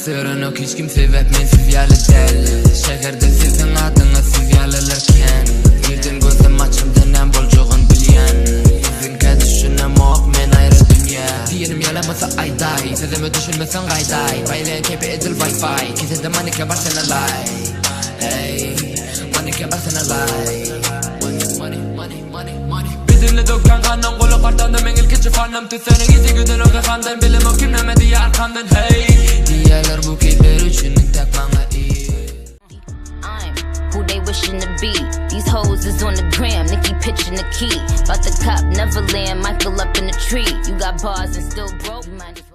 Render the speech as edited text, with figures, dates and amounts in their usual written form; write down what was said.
Sörenok hiç kim sebäp men siz ýaly däl. Şäherde siziň adyňyz siz ýalylar kän. Irden gözüm açamda näm boljagyn bilýän. Siziňkä düşünemok men aýry dünýä. Diýenim ýalamasa aýdaý, sözüme düşünmeseň gaýdaý. Baýlaýan kepe edil wi-fi, kesede maneken bar sene laý. Eý, maneken bar sene laý. Money, money, money, money, money. Bedenine dökýän gandan gulak artanda meň ilkinji fanym. Tüsseniň ysy gidenok ýakamdan, bilemok kim näme diýýär arkamdan, heý. Diýýärler bu keýpler üçin intäk maňa ir. I'm who they wishing to be. These hoes is on the gram, Nicki pitching the key. Bout the cop, never land, Michael up in the tree. You got bars and still broke. You might.